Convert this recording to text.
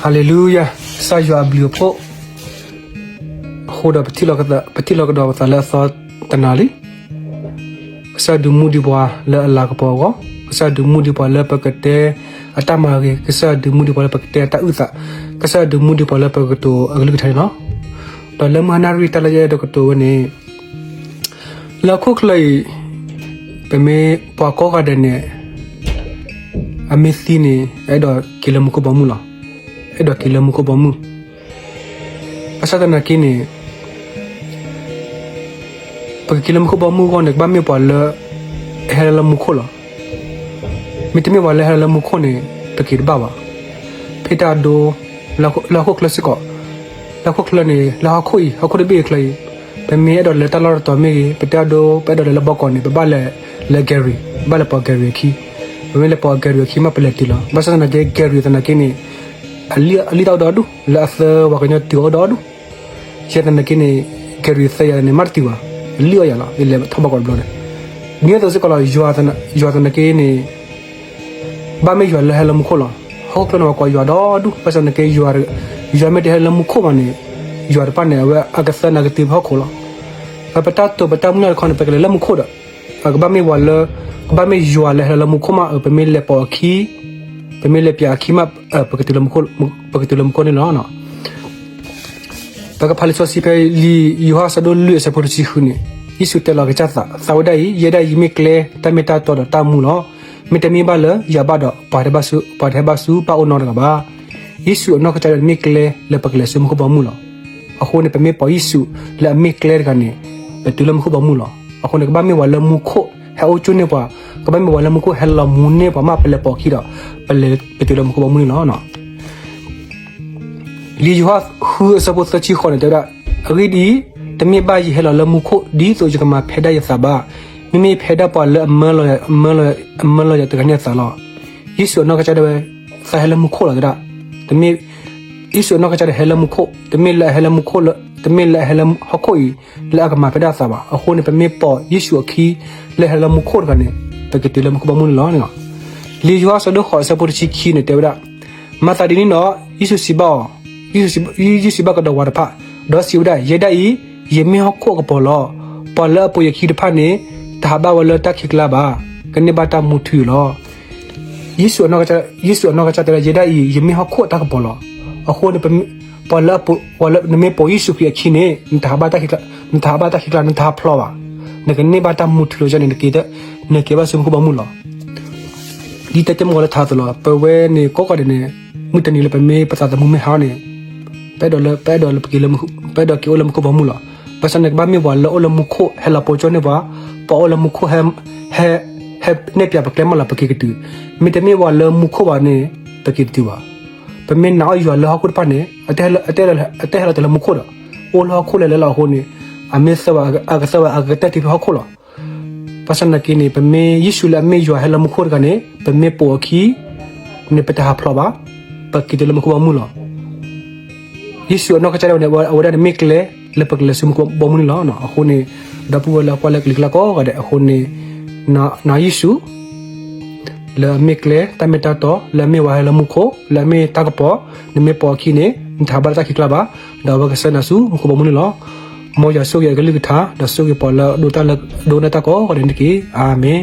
ဟါလ့လူယၤ, ကစၢ်ယွၤအဘျုးအဖှိၣ်, အဃိဒီး ပထံၣ်လိာ်ကဒီးပသးလၢအသီတနၤလံ. ကစၢ်ဒုးမူဒံးပှၤလၢအလၤကပီၤအဂီၢ်, ကစၢ်ဒုးမူဒံးပှၤလၢပကတဲအတၢ်မၤဂ့ၤ, ကစၢ်ဒုးမူဒံးပှၤလၢပကတဲအတၢ်အုၣ်သး, ကစၢ်ဒုးမူဒံးပှၤလၢပကတိၤအကလုၢ်ကထါန့ၣ်လီၤ. ဒီးလၢမုၢ်ဟါနၣ်ရံၣ်တၢ်လၢယအဲၣ်ဒိးကတိၤဝဲန့ၣ်, လၢဟီၣ်ခိၣ်ချၢအံၤ, ပမ့ၢ်ပှၤကိးဂၤဒဲးန့ၣ် အမ့ၢ်သံန့ၣ် အဲၣ်ဒိးက့ၤလၢမူခိၣ်ဘီမုၢ်လီၤ. အဲၣ်ဒိးက့ၤလၢမူခိၣ်ဘီမုၢ်. ဘၣ်ဆၣ်သနာ်က့န့ၣ်, ပကက့ၤလၢမူခိၣ်ဘီမုၢ်အဂီၢ်န့ၣ် ကဘၣ်မ့ၢ်ပှၤလၢ ဟဲလၢမူခိၣ်လီၤ. မ့တမ့ၢ်ပှၤလၢဟဲလၢမူခိၣ်န့ၣ် ပက့ၤတဘၣ်ဘၣ်. ဖဲတၢ်ဒိ လၢဟီၣ်ခိၣ်ချၢစ့ၢ်ကီး, လၢဟီၣ်ခိၣ်ချၢန့ၣ် လၢဟီၣ်ခိၣ်အံၤ, ဟီၣ်ခိၣ်တဘ့ၣ်အချၢအံၤ, ပမ့ၢ်အဲၣ်ဒိးလဲၤတၢ်လီၢ်တတီၤမ့ၢ်ဂ့ၤ, ပတဲအဒိ ပအဲၣ်ဒိးလဲၤလၢဘီကီးန့ၣ် ပဘၣ်လဲၤလၢ Gary, ဘၣ်လဲၤပိာ် Gary အခံ, ပမ့ၢ်လဲၤပိာ် Gary အခံမး ပလဲၤတုၤလီၤ. ဘၣ်ဆၣ်သနာ်က့ Gary သနာ်က့န့ၣ် အလံၣ်တၢ်အိၣ်ဒီဒူၣ်, လၢအသၢပှၤကညီတုၤအီၤအိၣ်ဒီဒူၣ်. ယဲသနာ်က့န့ၣ် Gary သၢယၤန့ၣ် မ့ၢ်တတုၤဘၣ်, အလံၣ်အီၣ်ယၤလီၤ, ယလဲၤထီၣ်ဘီကီးတဘျီန့ၣ်. ဒ်သိးစ့ၢ်ကီးလီၤ, ယွၤသနာ်က့န့ၣ် ဘၣ်မ့ၢ်ယွၤလၢဟဲလၢမူခိၣ်လီၤ. ဟီၣ်ခိၣ်ချၢန့ၣ် ပှၤကိးယွၤဒီဒူၣ်, ဘၣ်ဆၣ်သနာ်က့ ယွၤမ့ၢ်တဟဲလၢမူခိၣ်ဘၣ်န့ၣ်, ယွၤတဖၣ်န့ၣ် အဝဲအကသၢနၤကတုၤဖဲဟီၣ်ခိၣ်လီၤ. ပတၢ်တိာ်ပတၢ်မုၢ်လၢ်တခီန့ၣ် ပကလဲၤလၢမူခိၣ်ဒီး ကဘၣ်မ့ၢ်ပှၤလၢ, ကဘၣ်မ့ၢ်ယွၤလၢဟဲလၢမူခိၣ်မး, ပမ့ၢ်လဲၤပိာ်အခံ, ပမ့ၢ်လဲၤပၠးအခံမး, ပကတုၤလၢမူခိၣ်, ပကတုၤလၢမူခိၣ်န့ၣ်လီၤ. ပကဖးလံာ်စီဆှံဖဲလံာ်ယိၤဟၣ်အဆၢဒိၣ်လွံၢ်အဆၢဖိတဆံဃုန့ၣ်, ယ့ၣ်ၡူးတဲလီၤအကစၢ်သး, သးဝဲဒၣ်အံၤ, ယဲဒၣ်အံၤမ့ၢ်ကျဲ, တၢ်မ့ၢ်တၢ်တီဒီးတၢ်မူလီၤ. မ့တမ့ၢ်ဘၣ်လၢယၤဘၣ်ဒီး ပှၤတဟဲဘၣ်ဆူပၢ်အအိၣ်နီတဂၤဘၣ်. ယ့ၣ်ၡူးအနီၢ်ကစၢ်ဒၣ်န့ၣ်မ့ၢ်ကျဲလၢပကလဲၤဆူမူခိၣ်ဘီမုၢ်လီၤ. အဃိန့ၣ် ပမ့ၢ်ပိာ်ယ့ၣ်ၡူးလၢအမ့ၢ်ကျဲတဂၤန့ၣ်, ပတုၤလၢမူခိၣ်ဘီမုၢ်လီၤ. အဃိန့ၣ် ကဘၣ်မ့ၢ်ပှၤလၢမူခိၣ်ဟဲအိၣ်ကၠိန့ၢ်ပှၤ, ကဘၣ်မ့ၢ်ပှၤလၢမူခိၣ်ဟဲလီၤမူန့ၢ်ပှၤမး ပလဲၤပိာ်အခံဒီး ပလဲၤပတုၤလၢမူခိၣ်ဘီမုၢ်န့ၣ်လီၤ. လံာ်ယိၤဟၣ်ဃုအဆၢဖိသၢဆံဃိးန့ၣ် တဲဝဲဒၣ်, အဂ့ၢ်ဒ်အံၤ, တမ့ၢ်ဘၣ်ယဟဲလီၤလၢမူခိၣ် ဒ်သိးယကမၤဖဲဒၣ်ယသးဘၣ်. မ့မ့ၢ်ယဖဲဒၣ်ပှၤလၢအမၢလီၤ, အမၢလီၤယၤတဂၤန့ၣ်အသးလီၤ. ယ့ၣ်ၡူးအနီၢ်ကစၢ်ဒၣ်ဝဲ, သးဟဲလၢမူခိၣ်လီၤတဲဒၣ်. တမ့ၢ်, ယ့ၣ်ၡူးအနီၢ်ကစၢ်ဒၣ်ဟဲလၢမူခိၣ်, တမ့ၢ်လၢအဟဲလၢမူခိၣ်လၢ, တမ့ၢ်လၢအဟဲလၢဟီၣ်ခိၣ်အံၤ လၢအကမၤဖဲဒၣ်အသးဘၣ်. အဃိန့ၣ် ပမ့ၢ်ပိာ်ယ့ၣ်ၡူးအခံ လၢဟဲလၢမူခိၣ်တဂၤန့ၣ်, ပကတုၤလၢမူခိၣ်ဘီမုၢ်န့ၣ်လီၤ. လံာ်ယိၤဟၣ်အဆၢဒိၣ်ဃိးအဆၢဖိတဆံခံန့ၣ် တဲဝဲဒၣ်, မၤသးဒ်န့ၣ်ဒီး ယ့ၣ်ၡူးစံးဘၣ်အီၤ, ယ့ၣ်ၡူးစံးဘၣ်ကဒီးဝၤတဖၣ်, ဒီးစံးဝဲဒၣ်, ယဲဒၣ်အံၤ, ယမ့ၢ်ဟီၣ်ခိၣ်အကပီၤလီၤ. ပှၤလၢအပိာ်ယခံတဖၣ်န့ၣ်, တဟးဘၣ်ဝဲလၢတၢ်ခံးကျါဘၣ်, ကန့ၢ်ဘၣ်တၢ်မူထူလီၤ. ယ့ၣ်ၡူးအနီၢ်ကစၢ်တဲဒၣ်, ယဲဒၣ်အံၤ, ယမ့ၢ်ဟီၣ်ခိၣ်အတၢ်ကပီၤလီၤ. အဃိန့ၣ် ပှၤလၢ, နမ့ၢ်ပိာ်ယ့ၣ်ၡူးခရံာ်အခံန့ၣ်, နတဟးဘၣ်တၢ်ခံးကျါ, နတဟးဘၣ်တၢ်ခံးကျါ, နတဟးဖျိးဘၣ်, နကန့ၢ်ဘၣ်တၢ်မူထူလီၤန့ၣ်, နက့ၤဘၣ်ဆူမူခိၣ်ဘီမုၢ်လီၤ. ဒ်တၢ်တဲမုၢ်ဂီၤလၢထါအသိးလီၤ. ပဝဲန့ၣ်ကိးဂၤဒဲးန့ၣ်, မုၢ်တနံၤလၢပမ့ၢ်ပသးသမူမ့ၢ်ဟါန့ၣ်, ပအဲၣ်ဒိးလၢ, ပအဲၣ်ဒိးလၢပက့ၤလၢ, ပအဲၣ်ဒိးက့ၤအိၣ်လၢမူခိၣ်ဘီမုၢ်လီၤ. ဘၣ်ဆၣ်န့ၣ် ကဘၣ်မ့ၢ်ပှၤလၢအိၣ်လၢမူခိၣ်ဟဲလီၤပိာ်ကၠိန့ၢ်ပှၤ, ပှၤအိၣ်လၢမူခိၣ်ဟဲ, ဟဲ, ဟဲနဲၣ်ပၠးပကျဲမးလၢပက့ၤကတုၤ, မ့တမ့ၢ်ပှၤလၢမူခိၣ်ဘၣ်န့ၣ်, ပက့ၤတတုၤဘၣ်. ပမ့ၢ်နာ်အီၣ်ယွၤလၢဟီၣ်ခိၣ်တဖၣ်န့ၣ်, အတဟဲလီၤတုၤလၢမူခိၣ်ဒီး, အိၣ်လၢဟီၣ်ခိၣ်လဲၤလဲၤလီၤအဃိန့ၣ်, အမ့ၢ်သၢဝဲအကသၢဝဲအကတၢၢ်တုၤဖဲဟီၣ်ခိၣ်လီၤ. ဘၣ်ဆၣ်သနာ်က့န့ၣ် ပမ့ၢ်ယ့ၣ်ၡူးလၢအမ့ၢ်ယွၤဟဲလၢမူခိၣ်တဂၤန့ၣ်, ပမ့ၢ်ပိာ်အခံ, န့ၣ်ပတဟးဖျိးဘၣ်, ပက့ၤတုၤလၢမူခိၣ်ဘီမုၢ်လီၤ. ယ့ၣ်ၡူးအနီၢ်ကစၢ်ဒၣ်ဝဲန့ၣ်, အဝဲဒၣ်န့ၣ်မ့ၢ်ကျဲလၢပကလဲၤဆူမူခိၣ်ဘီမုၢ်န့ၣ်လီၤ. အဃိန့ၣ်, ဒီပုၢ်ဝဲၢ်လၢအကွၢ်လၢကလံၤကျါကိးဂၤဒဲးအဃိန့ၣ်, နာ်ယ့ၣ်ၡူး လၢအမ့ၢ်ကျဲ, တၢ်မ့ၢ်တၢ်တီ, လၢအမ့ၢ်ဝၤဟဲလၢမူခိၣ်, လၢအမ့ၢ်တၢ်ကပီၤ, နမ့ၢ်ပိာ်အခံန့ၣ်, နတဟးဘၣ်လၢတၢ်ခံးကျါဘၣ်, ဒီးအဝဲကဆှၢနၤဆူမူခိၣ်ဘီမုၢ်န့ၣ်လီၤ. မ်ယွၤဆိၣ်ဂ့ၤအကလုၢ်ကထါ, ဒီးဆိၣ်ဂ့ၤပှၤလၢအဒိတၢ်လၢဒိကနၣ်တၢ်ကိးဂၤဒဲးန့ၣ်တက့ၢ်. အၤမ့ၣ်.